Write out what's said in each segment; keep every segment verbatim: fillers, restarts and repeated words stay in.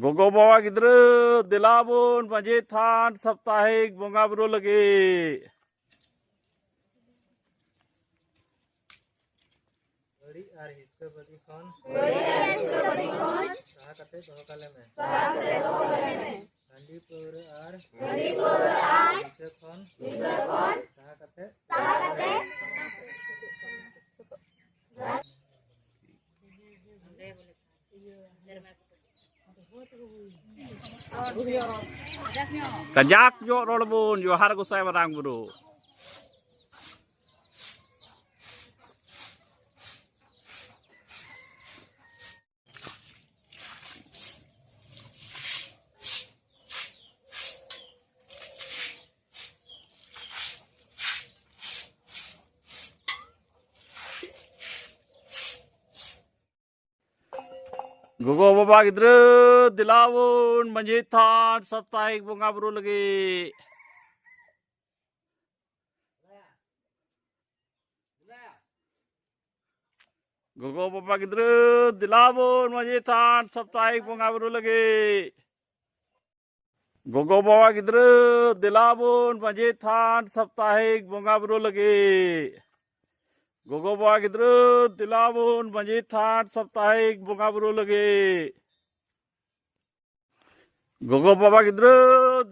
ᱜᱚᱜᱚ ᱵᱟᱵᱟ ᱜᱤᱫᱽᱨᱟᱹ, ᱫᱮᱞᱟ ᱵᱚᱱ ᱢᱟᱹᱡᱷᱤ ᱛᱷᱟᱱ ᱥᱟᱯᱛᱟᱦᱤᱠ ᱵᱚᱸᱜᱟ ᱵᱩᱨᱩ ᱞᱟᱹᱜᱤᱫ᱾ ᱵᱟᱹᱲᱤᱡ ᱟᱨ ᱦᱤᱥᱠᱟᱹ ᱵᱟᱹᱜᱤ ᱠᱷᱚᱱ, ᱵᱟᱹᱲᱤᱡ ᱟᱨ ᱦᱤᱥᱠᱟᱹ ᱵᱟᱹᱜᱤ ᱠᱷᱚᱱ ᱥᱟᱦᱟ ᱠᱟᱛᱮ ᱫᱚᱦᱚ ᱠᱟᱞᱮ ᱢᱮ, ᱥᱟᱦᱟ ᱠᱟᱛᱮ ᱫᱚᱦᱚ ᱠᱟᱞᱮ ᱢᱮ᱾ ᱦᱟᱺᱰᱤ ᱯᱟᱹᱣᱨᱟᱹ ᱟᱨ, ᱦᱟᱺᱰᱤ ᱯᱟᱹᱣᱨᱟᱹ ᱟᱨ ᱱᱤᱥᱟᱹ ᱠᱷᱚᱱ, ᱱᱤᱥᱟᱹ ᱠᱷᱚᱱ ᱥᱟᱦᱟ ᱠᱟᱛᱮ, ᱥᱟᱦᱟ ᱠᱟᱛᱮ ᱠᱟᱡᱟᱠ ᱧᱚᱜ ᱨᱚᱲ ᱵᱚᱱ, ᱡᱚᱦᱟᱨ ᱜᱚᱸᱥᱟᱭ ᱢᱟᱨᱟᱝ ᱵᱩᱨᱩ᱾ ᱜᱚᱜᱚ ᱵᱟᱵᱟ ᱜᱤᱫᱽᱨᱟᱹ, ᱫᱮᱞᱟ ᱵᱚᱱ ᱢᱟᱹᱡᱷᱤ ᱛᱷᱟᱱ ᱥᱟᱯᱛᱟᱦᱤᱠ ᱵᱚᱸᱜᱟ ᱵᱩᱨᱩ ᱞᱟᱹᱜᱤᱫ᱾ ᱜᱚᱜᱚ ᱵᱟᱵᱟ ᱜᱤᱫᱽᱨᱟᱹ, ᱫᱮᱞᱟ ᱵᱚᱱ ᱢᱟᱹᱡᱷᱤ ᱛᱷᱟᱱ ᱥᱟᱯᱛᱟᱦᱤᱠ ᱵᱚᱸᱜᱟ ᱵᱩᱨᱩ ᱞᱟᱹᱜᱤᱫ᱾ ᱜᱚᱜᱚ ᱵᱟᱵᱟ ᱜᱤᱫᱽᱨᱟᱹ, ᱫᱮᱞᱟ ᱵᱚᱱ ᱢᱟᱹᱡᱷᱤ ᱛᱷᱟᱱ ᱥᱟᱯᱛᱟᱦᱤᱠ ᱵᱚᱸᱜᱟ ᱵᱩᱨᱩ ᱞᱟᱹᱜᱤᱫ᱾ ᱜᱚᱜᱚ ᱵᱟᱵᱟ ᱜᱤᱫᱽᱨᱟᱹ, ᱫᱮᱞᱟ ᱵᱚᱱ ᱢᱟᱹᱡᱷᱤ ᱛᱷᱟᱱ ᱥᱟᱯᱛᱟᱦᱤᱠ ᱵᱚᱸᱜᱟ ᱵᱩᱨᱩ ᱞᱟᱹᱜᱤᱫ᱾ ᱜᱚᱜᱚ ᱵᱟᱵᱟ ᱜᱤᱫᱽᱨᱟᱹ,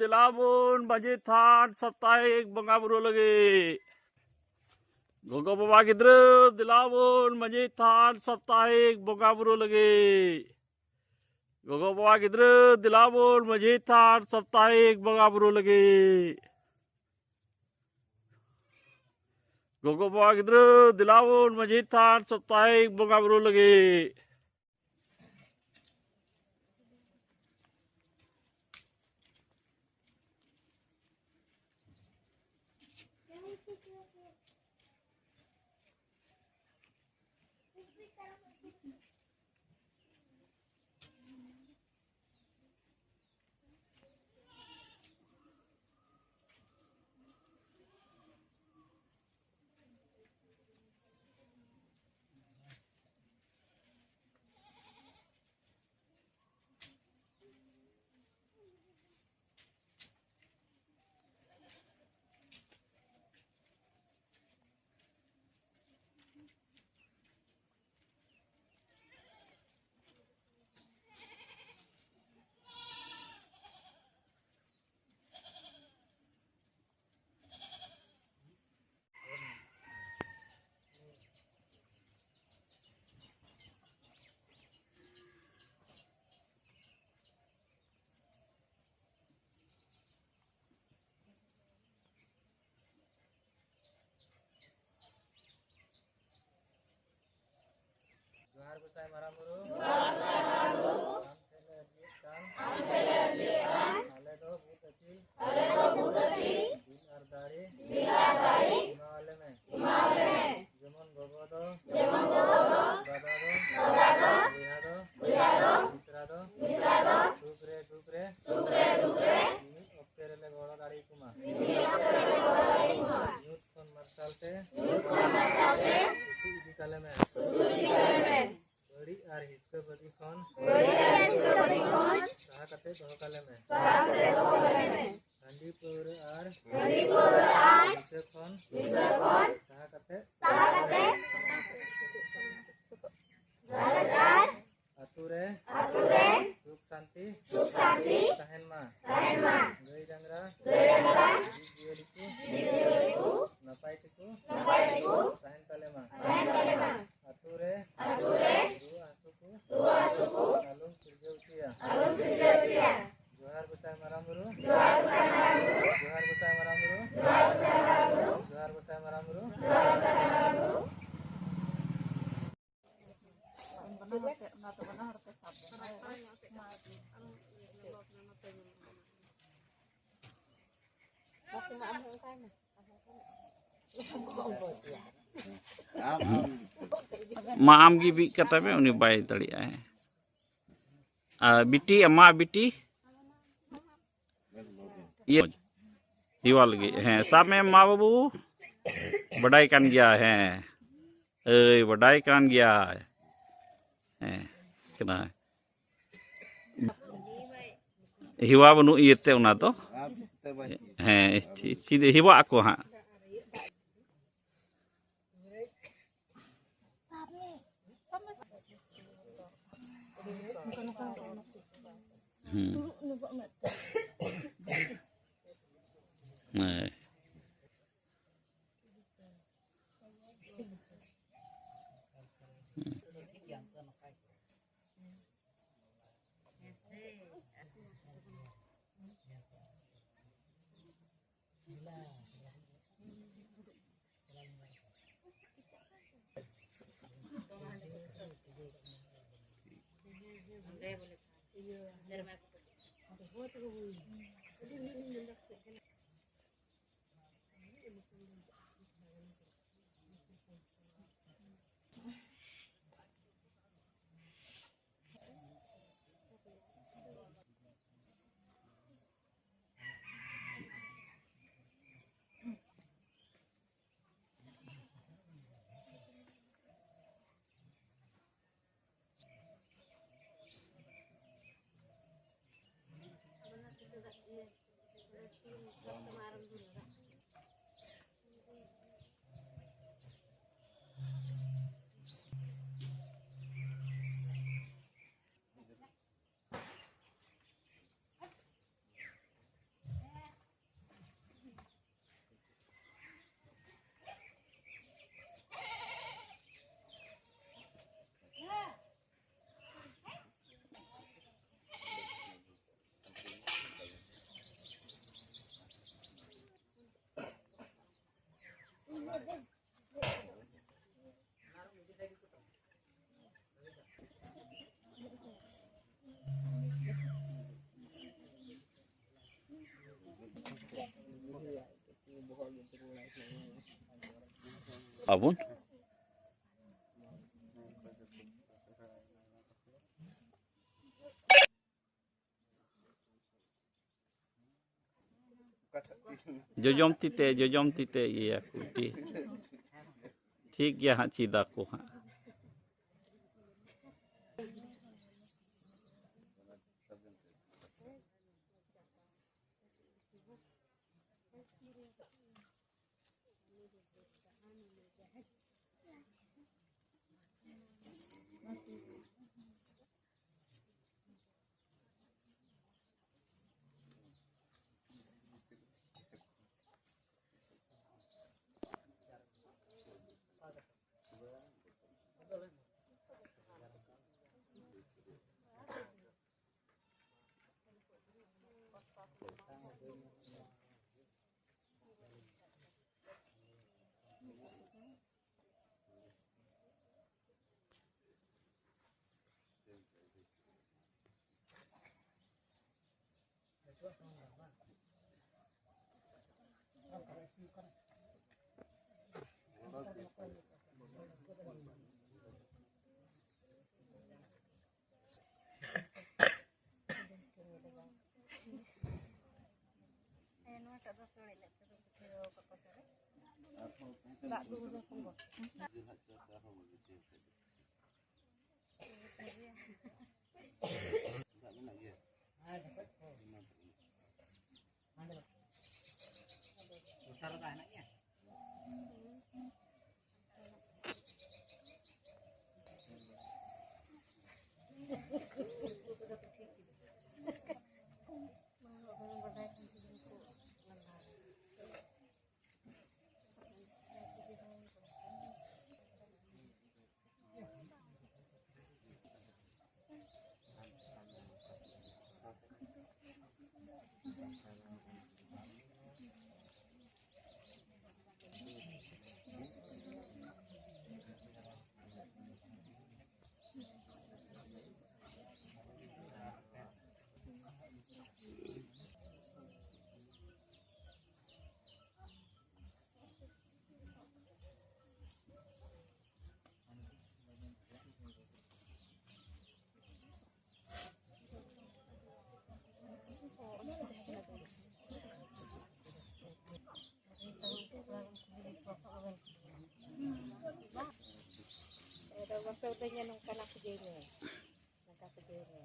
ᱫᱮᱞᱟ ᱵᱚᱱ ᱢᱟᱹᱡᱷᱤ ᱛᱷᱟᱱ ᱥᱟᱯᱛᱟᱦᱤᱠ ᱵᱚᱸᱜᱟ ᱵᱩᱨᱩ ᱞᱟᱹᱜᱤᱫ᱾ ᱜᱚᱜᱚ ᱵᱟᱵᱟ ᱜᱤᱫᱽᱨᱟᱹ, ᱫᱮᱞᱟ ᱵᱚᱱ ᱢᱟᱹᱡᱷᱤ ᱛᱷᱟᱱ ᱥᱟᱯᱛᱟᱦᱤᱠ ᱵᱚᱸᱜᱟ ᱵᱩᱨᱩ ᱞᱟᱹᱜᱤᱫ᱾ ᱜᱚᱜᱚ ᱵᱟᱵᱟ ᱜᱤᱫᱽᱨᱟᱹ, ᱫᱮᱞᱟ ᱵᱚᱱ ᱢᱟᱹᱡᱷᱤ ᱛᱷᱟᱱ ᱥᱟᱯᱛᱟᱦᱤᱠ ᱵᱚᱸᱜᱟ ᱵᱩᱨᱩ ᱞᱟᱹᱜᱤᱫ᱾ ᱜᱚᱜᱚ ᱵᱟᱵᱟ ᱜᱤᱫᱽᱨᱟᱹ, ᱫᱮᱞᱟ ᱵᱚᱱ ᱢᱟᱹᱡᱷᱤ ᱛᱷᱟᱱ ᱥᱟᱯᱛᱟᱦᱤᱠ ᱵᱚᱸᱜᱟ ᱵᱩᱨᱩ ᱞᱟᱹᱜᱤᱫ᱾ ᱡᱚᱦᱟᱨ ᱜᱚᱸᱥᱟᱭ ᱢᱟᱨᱟᱝ ᱵᱩᱨᱩ᱾ ᱡᱚᱦᱟᱨ ᱜᱚᱸᱥᱟᱭ ᱢᱟᱨᱟᱝ ᱵᱩᱨᱩ᱾ ᱟᱢ ᱴᱷᱮᱱ ᱞᱮ ᱟᱹᱨᱡᱤᱭᱮᱫ ᱠᱟᱱ᱾ ᱟᱢ ᱴᱷᱮᱱ ᱞᱮ ᱟᱹᱨᱡᱤᱭᱮᱫ ᱠᱟᱱ᱾ ᱟᱞᱮ ᱫᱚ ᱵᱩᱫ ᱟᱹᱠᱤᱞ᱾ ᱟᱞᱮ ᱫᱚ ᱵᱩᱫ ᱟᱹᱠᱤᱞ᱾ ᱫᱤᱞ ᱟᱨ ᱫᱟᱲᱮ᱾ ᱫᱤᱞ ᱟᱨ ᱫᱟᱲᱮ᱾ ᱮᱢᱟᱣᱟᱞᱮ ᱢᱮ᱾ ᱮᱢᱟᱣᱟᱞᱮ ᱢᱮ᱾ ᱡᱮᱢᱚᱱ ᱜᱚᱜᱚ ᱫᱚ᱾ ᱡᱮᱢᱚᱱ ᱜᱚᱜᱚ ᱫᱚ᱾ ᱵᱟᱵᱟ ᱫᱚ᱾ ᱵᱟᱵᱟ ᱫᱚ᱾ ᱵᱚᱭᱦᱟ ᱫᱚ᱾ ᱵᱚᱭᱦᱟ ᱫᱚ᱾ ᱢᱤᱥᱨᱟ ᱫᱚ᱾ ᱢᱤᱥᱨᱟ ᱫᱚ᱾ ᱥᱩᱠ ᱨᱮ ᱫᱩᱠ ᱨᱮ᱾ ᱥᱩᱠ ᱨᱮ ᱫᱩᱠ ᱨᱮ᱾ ᱢᱤᱫ ᱚᱠᱛᱮ ᱨᱮᱞᱮ ᱜᱚᱲᱚ ᱫᱟᱲᱮᱭᱟᱠᱚ ᱢᱟ᱾ ᱢᱤᱫ ᱚᱠᱛᱮ ᱨᱮᱞᱮ ᱜᱚᱲᱚ ᱫᱟᱲᱮᱭᱟᱠᱚ ᱢᱟ᱾ ᱧᱩᱛ ᱠᱷᱚᱱ ᱢᱟᱨᱥᱟᱞ ᱛᱮ᱾ ᱧᱩᱛ ᱠᱷᱚᱱ ᱢᱟᱨᱥᱟᱞ ᱛᱮ᱾ ᱩᱥᱩᱞ ᱤᱫᱤ ᱠᱟᱞᱮ ᱢᱮ᱾ ᱩᱥᱩᱞ ᱤᱫᱤ ᱠᱟᱞᱮ ᱢᱮ᱾ ᱵᱟᱹᱲᱤᱡ ᱟᱨ ᱦᱤᱥᱠᱟᱹ ᱵᱟᱹᱫᱤ ᱠᱷᱚᱱ᱾ ᱵᱟᱹᱲᱤᱡ ᱟᱨ ᱦᱤᱥᱠᱟᱹ ᱵᱟᱹᱫᱤ ᱠᱷᱚᱱ᱾ ᱥᱟᱦᱟ ᱠᱟᱛᱮ ᱫᱚᱦᱚ ᱠᱟᱞᱮ ᱢᱮ᱾ ᱥᱟᱦᱟ ᱠᱟᱛᱮ ᱫᱚᱦᱚ ᱠᱟᱞᱮ ᱢᱮ᱾ ᱦᱟᱺᱰᱤ ᱯᱟᱹᱣᱨᱟᱹ ᱟᱨ᱾ ᱦᱟᱺᱰᱤ ᱯᱟᱹᱣᱨᱟᱹ ᱟᱨ᱾ ᱱᱤᱥᱟᱹ ᱠᱷᱚᱱ᱾ ᱱᱤᱥᱟᱹ ᱠᱷᱚᱱ᱾ ᱥᱟᱦᱟ ᱠᱟᱛᱮ᱾ ᱥᱟᱦᱟ ᱠᱟᱛᱮ᱾ ᱜᱷᱟᱨᱚᱸᱡᱽ ᱟᱨ᱾ ᱟᱛᱳ ᱨᱮ᱾ ᱟᱛᱳ ᱨᱮ᱾ ᱥᱩᱠ ᱥᱟᱱᱛᱤ᱾ ᱥᱩᱠ ᱥᱟᱱᱛᱤ᱾ ᱛᱟᱦᱮᱱ ᱢᱟ᱾ ᱛᱟᱦᱮᱱ ᱢᱟ᱾ ᱜᱟᱹᱭ ᱰᱟᱝᱨᱟ᱾ ᱜᱟᱹᱭ ᱰᱟᱝᱨᱟ᱾ ᱡᱤᱵᱽ ᱡᱤᱭᱟᱹᱞᱤ ᱠᱚ᱾ ᱡᱤᱵᱽ ᱡᱤᱭᱟᱹᱞᱤ ᱠᱚ᱾ ᱱᱟᱯᱟᱭ ᱛᱮᱠᱚ᱾ ᱱᱟᱯᱟᱭ ᱛᱮᱠᱚ᱾ ᱛᱟᱦᱮᱱ ᱛᱟᱞᱮ ᱢᱟ᱾ ᱛᱟᱦᱮᱱ ᱛᱟᱞᱮ ᱢᱟ᱾ ᱟᱛᱳ ᱨᱮ᱾ ᱟᱛᱳ ᱨᱮ᱾ ᱨᱩᱣᱟᱹ ᱦᱟᱹᱥᱩ ᱠᱚ᱾ ᱨᱩᱣᱟᱹ ᱦᱟᱹᱥᱩ ᱠᱚ᱾ ᱟᱞᱚᱢ ᱥᱤᱨᱡᱟᱹᱣ ᱦᱚᱪᱚᱭᱟ᱾ ᱟᱞᱚᱢ ᱥᱤᱨᱡᱟᱹᱣ ᱦᱚᱪᱚᱭᱟ᱾ ᱡᱚᱦᱟᱨ ᱜᱚᱸᱥᱟᱭ ᱢᱟᱨᱟᱝ ᱵᱩᱨᱩ᱾ ᱡᱚᱦᱟᱨ ᱜᱚᱸᱥᱟᱭ ᱢᱟᱨᱟᱝ ᱵᱩᱨᱩ᱾ ᱡᱚᱦᱟᱨ ᱜᱚᱸᱥᱟᱭ ᱢᱟᱨᱟᱝ ᱵᱩᱨᱩ᱾ ᱡᱚᱦᱟᱨ ᱜᱚᱸᱥᱟᱭ ᱢᱟᱨᱟᱝ ᱵᱩᱨᱩ᱾ ᱡᱚᱦᱟᱨ ᱜᱚᱸᱥᱟᱭ ᱢᱟᱨᱟᱝ ᱵᱩᱨᱩ᱾ ᱢᱟ ᱟᱢᱜᱮ ᱵᱤᱫ ᱠᱟᱛᱟᱭ ᱢᱮ, ᱩᱱᱤ ᱵᱟᱭ ᱫᱟᱲᱮᱭᱟᱜᱼᱟᱭ᱾ ᱟᱨ ᱵᱤᱴᱤ, ᱟᱢᱟᱜ ᱵᱤᱴᱤ? ᱤᱭᱟᱹ, ᱦᱮᱣᱟ ᱞᱟᱹᱜᱤᱫ᱾ ᱦᱮᱸ, ᱥᱟᱵ ᱢᱮ ᱢᱟ ᱵᱟᱹᱵᱩ᱾ ᱵᱟᱰᱟᱭ ᱠᱟᱱ ᱜᱮᱭᱟ, ᱦᱮᱸ᱾ ᱮᱭ, ᱵᱟᱰᱟᱭ ᱠᱟᱱ ᱜᱮᱭᱟ᱾ ᱦᱮᱸ, ᱠᱟᱱᱟ᱾ ᱦᱮᱣᱟ ᱵᱟᱹᱱᱩᱜ ᱤᱭᱟᱹᱛᱮ ᱚᱱᱟ ᱫᱚ᱾ ᱦᱮᱸ, ᱪᱮ-, ᱪᱮᱫ ᱦᱮᱣᱟᱜ ᱟᱠᱚ ᱦᱟᱸᱜ᱾ ᱦᱩᱸ᱾ ᱦᱮᱸ᱾ ᱟᱵᱚᱱ᱾ ᱡᱚᱡᱚᱢ ᱛᱤ ᱛᱮ, ᱡᱚᱡᱚᱢ ᱛᱤ ᱛᱮ ᱤᱭᱟᱹᱭᱟᱠᱚ, ᱴᱷᱤᱠ, ᱴᱷᱤᱠ ᱜᱮᱭᱟ ᱦᱟᱸᱜ, ᱪᱮᱫ ᱟᱠᱚ ᱦᱟᱸᱜ᱾ ᱦᱮᱸ, ᱱᱚᱣᱟᱴᱟᱜ ᱫᱚ ᱥᱚᱲᱮ ᱞᱮᱫ ᱛᱮᱫᱚ ᱯᱤᱴᱷᱟᱹ ᱵᱟᱠᱚ ᱥᱚᱲᱮ᱾ ᱫᱟᱜ ᱫᱩᱞ ᱫᱚ ᱠᱚᱢ ᱜᱚᱫ᱾ ᱫᱟᱜ ᱢᱮᱱᱟᱜ ᱜᱮᱭᱟ᱾ ᱞᱚᱴᱟ ᱨᱮ ᱫᱟᱜ ᱦᱮᱱᱟᱜ ᱜᱮᱭᱟ? ᱟᱫᱚ ᱵᱟᱯᱮ ᱩᱰᱩᱝᱟ ᱱᱚᱝᱠᱟᱱᱟᱜ ᱠᱚ ᱡᱚᱢ ᱧᱩ᱾ ᱱᱚᱝᱠᱟ ᱠᱚ ᱡᱚᱢ ᱧᱩ᱾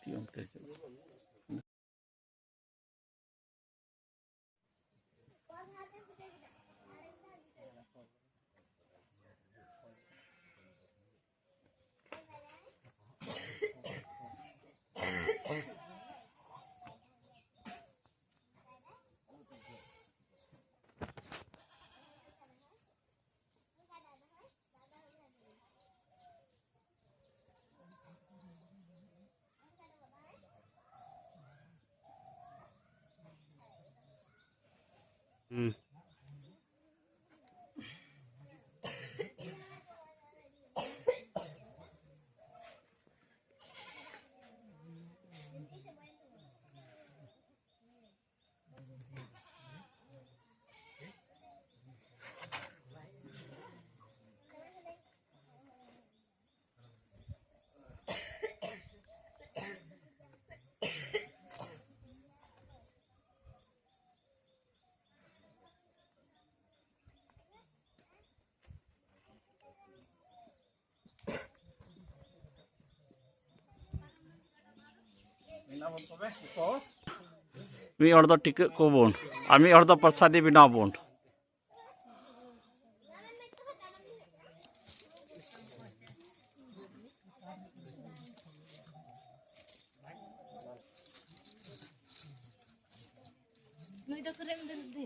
ᱛᱤᱭᱳᱜ ᱛᱮ ᱦᱤᱡᱩᱜ᱾ ᱦᱩᱸ᱾ ᱢᱤᱫ ᱦᱚᱲ ᱫᱚ ᱴᱤᱠᱟᱹᱜ ᱠᱚᱵᱚᱱ, ᱟᱨ ᱢᱤᱫ ᱦᱚᱲ ᱫᱚ ᱯᱨᱚᱥᱟᱫᱤ ᱵᱮᱱᱟᱣ ᱵᱚᱱ᱾ ᱱᱩᱭ ᱫᱚ ᱠᱚᱨᱮ ᱢᱮᱱᱫᱟ ᱫᱤ᱾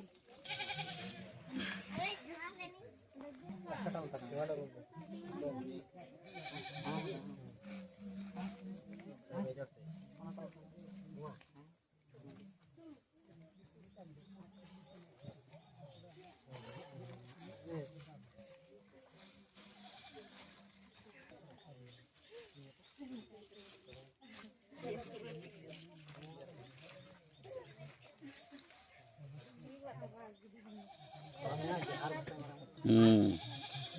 ᱦᱩᱸ,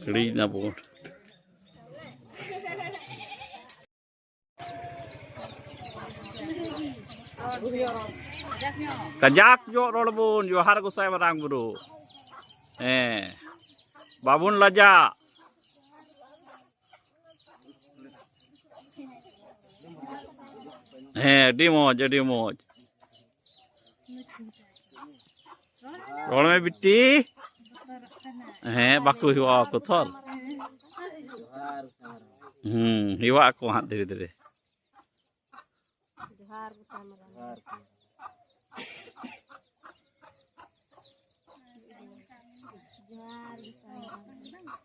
ᱦᱤᱲᱤᱧ ᱱᱟᱵᱚᱱ᱾ ᱠᱟᱡᱟᱠ ᱧᱚᱜ ᱨᱚᱲ ᱵᱚᱱ, ᱡᱚᱦᱟᱨ ᱜᱚᱸᱥᱟᱭ ᱢᱟᱨᱟᱝ ᱵᱩᱨᱩ᱾ ᱦᱮᱸ, ᱵᱟᱵᱚᱱ ᱞᱟᱡᱟᱜ᱾ ᱦᱮᱸ, ᱟᱹᱰᱤ ᱢᱚᱡᱽ, ᱟᱹᱰᱤ ᱢᱚᱡᱽ᱾ ᱨᱚᱲ ᱢᱮ ᱵᱤᱴᱤ᱾ ᱦᱮᱸ, ᱵᱟᱠᱚ ᱦᱮᱣᱟ ᱟᱠᱚ ᱛᱷᱚᱨ᱾ ᱦᱩᱸ, ᱦᱮᱣᱟᱜ ᱟᱠᱚ ᱦᱟᱸᱜ ᱫᱷᱤᱨᱮ ᱫᱷᱤᱨᱮ᱾ ᱡᱚᱦᱟᱨ ᱜᱮ ᱛᱟᱢ ᱨᱮ᱾ ᱡᱚᱦᱟᱨ ᱜᱮ ᱛᱟᱢ ᱨᱮ᱾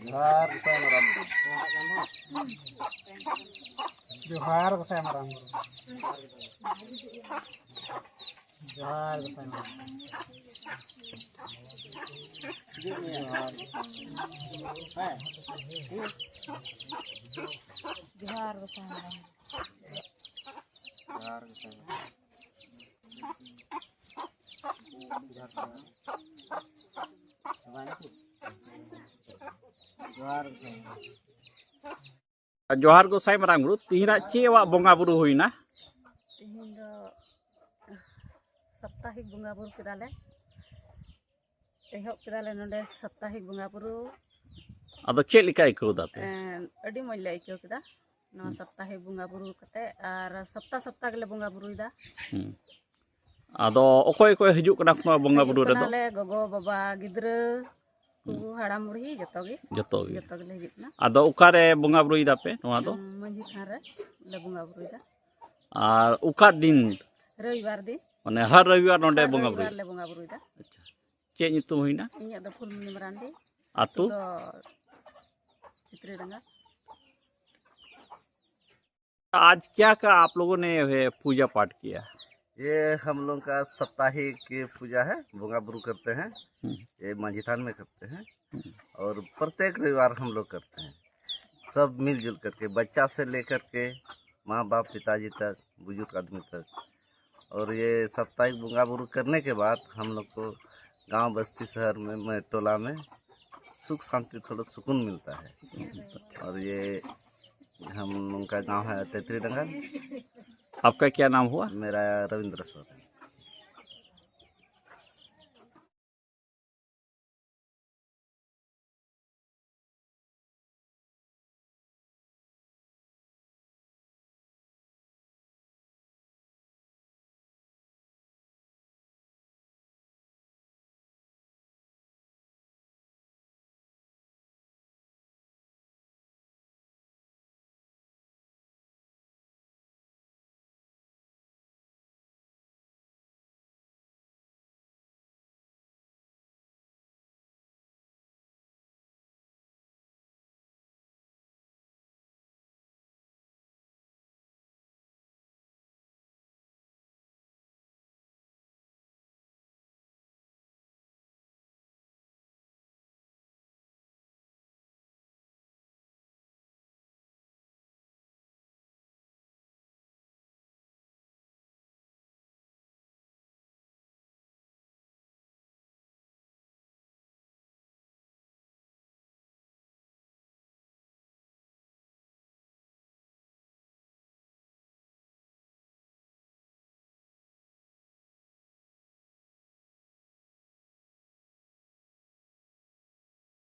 ᱡᱚᱦᱟᱨ ᱜᱚᱸᱥᱟᱭ ᱢᱟᱨᱟᱝ ᱵᱩᱨᱩ᱾ ᱡᱚᱦᱟᱨ ᱜᱚᱸᱥᱟᱭ ᱢᱟᱨᱟᱝ ᱵᱩᱨᱩ᱾ ᱡᱚᱦᱟᱨ ᱜᱚᱸᱥᱟᱭ ᱢᱟᱨᱟᱝ ᱵᱩᱨᱩ᱾ ᱡᱚᱦᱟᱨ᱾ ᱡᱚᱦᱟᱨ ᱜᱚᱸᱥᱟᱭ ᱢᱟᱨᱟᱝ ᱵᱩᱨᱩ᱾ ᱡᱚᱦᱟᱨ ᱜᱚᱸᱥᱟᱭ ᱢᱟᱨᱟᱝ ᱵᱩᱨᱩ᱾ ᱡᱚᱦᱟᱨ ᱜᱚᱸᱥᱟᱭ ᱢᱟᱨᱟᱝ ᱵᱩᱨᱩ᱾ ᱡᱚᱦᱟᱨ ᱜᱚᱸᱥᱟᱭ ᱢᱟᱨᱟᱝ ᱵᱩᱨᱩ, ᱛᱤᱦᱤᱧᱟᱜ ᱪᱮᱫ ᱟᱜ ᱵᱚᱸᱜᱟ ᱵᱩᱨᱩ ᱦᱩᱭᱱᱟ? ᱛᱮᱦᱮᱧ ᱫᱚ ᱥᱟᱯᱛᱟᱦᱤᱠ ᱵᱚᱸᱜᱟ ᱵᱩᱨᱩ ᱠᱮᱫᱟᱞᱮ᱾ ᱮᱦᱚᱵ ᱠᱮᱫᱟᱞᱮ ᱱᱚᱰᱮ ᱥᱟᱯᱛᱟᱦᱤᱠ ᱵᱚᱸᱜᱟ ᱵᱩᱨᱩ᱾ ᱟᱫᱚ ᱪᱮᱫ ᱞᱮᱠᱟ ᱟᱹᱭᱠᱟᱹᱣ ᱫᱟᱯᱮ? ᱮᱸ, ᱟᱹᱰᱤ ᱢᱚᱡᱽ ᱞᱮ ᱟᱹᱭᱠᱟᱹᱣ ᱠᱮᱫᱟ ᱱᱚᱣᱟ ᱦᱩᱸ᱾ ᱥᱟᱯᱛᱟᱦᱤᱠ ᱵᱚᱸᱜᱟ ᱵᱩᱨᱩ ᱠᱟᱛᱮ, ᱟᱨ ᱥᱟᱯᱛᱟ ᱥᱟᱯᱛᱟ ᱜᱮᱞᱮ ᱵᱚᱸᱜᱟ ᱵᱩᱨᱩᱭᱮᱫᱟ᱾ ᱦᱩᱸ᱾ ᱟᱫᱚ ᱚᱠᱚᱭ ᱚᱠᱚᱭ ᱦᱤᱡᱩᱜ ᱠᱟᱱᱟ ᱠᱚ ᱱᱚᱣᱟ ᱵᱚᱸᱜᱟ ᱦᱤᱡᱩᱜ ᱵᱩᱨᱩ ᱨᱮᱫᱚ? ᱠᱟᱱᱟᱞᱮ ᱜᱚᱜᱚ, ᱵᱟᱵᱟ, ᱜᱤᱫᱽᱨᱟᱹ, ᱦᱩᱸ᱾ ᱠᱚ ᱦᱟᱲᱟᱢ ᱵᱩᱲᱦᱤ ᱡᱚᱛᱚ ᱜᱮ᱾ ᱡᱚᱛᱚ ᱜᱮ᱾ ᱡᱚᱛᱚ ᱜᱮᱞᱮ ᱦᱤᱡᱩᱜ ᱠᱟᱱᱟ᱾ ᱟᱫᱚ ᱚᱠᱟᱨᱮ ᱵᱚᱸᱜᱟ ᱵᱩᱨᱩᱭ ᱫᱟᱯᱮ ᱱᱚᱣᱟ ᱫᱚ? ᱦᱩᱸ, ᱢᱟᱹᱡᱷᱤ ᱛᱷᱟᱱ ᱨᱮ ᱞᱮ ᱵᱚᱸᱜᱟ ᱵᱩᱨᱩᱭᱮᱫᱟ᱾ ᱟᱨ ᱚᱠᱟ ᱫᱤᱱ? ᱨᱚᱵᱤᱵᱟᱨ ᱫᱤᱱ᱾ ᱢᱟᱱᱮ ᱦᱟᱨ ᱨᱚᱵᱤᱵᱟᱨ ᱱᱚᱰᱮ ᱦᱟᱨ ᱵᱚᱸᱜᱟ ᱨᱚᱵᱤᱵᱟᱨ ᱵᱩᱨᱩᱭ? ᱞᱮ ᱵᱚᱸᱜᱟ ᱵᱩᱨᱩᱭᱮᱫᱟ᱾ ᱟᱪᱪᱷᱟ᱾ ᱪᱮᱫ ᱧᱩᱛᱩᱢ ᱦᱩᱭᱱᱟ? ᱤᱧᱟᱹᱜ ᱫᱚ ᱯᱷᱩᱞᱢᱚᱱᱤ ᱢᱟᱨᱟᱱᱰᱤ᱾ ᱟᱹᱛᱩ? ᱫᱚ ᱪᱤᱛᱨᱤᱰᱟᱸᱜᱟ᱾ आज क्या का आप लोगों ने ये पूजा पाठ किया? ये हम लोगों का साप्ताहिक ये पूजा है, बोंगा बुरू करते हैं। हम्म। ये मांझी थान में करते हैं। हम्म। और प्रत्येक रविवार हम लोग करते हैं, सब मिलजुल करके, बच्चा से लेकर के माँ बाप, पिताजी तक, बुजुर्ग आदमी तक। और ये साप्ताहिक बोंगा बुरू करने के बाद हम लोग को गांव, बस्ती, शहर में, में, टोला में सुख शांति, थोड़ा सुकून मिलता है। और ये हम लोगों का गांव है तेतरी डंगल। आपका क्या नाम हुआ? मेरा रविंद्र सोरेन।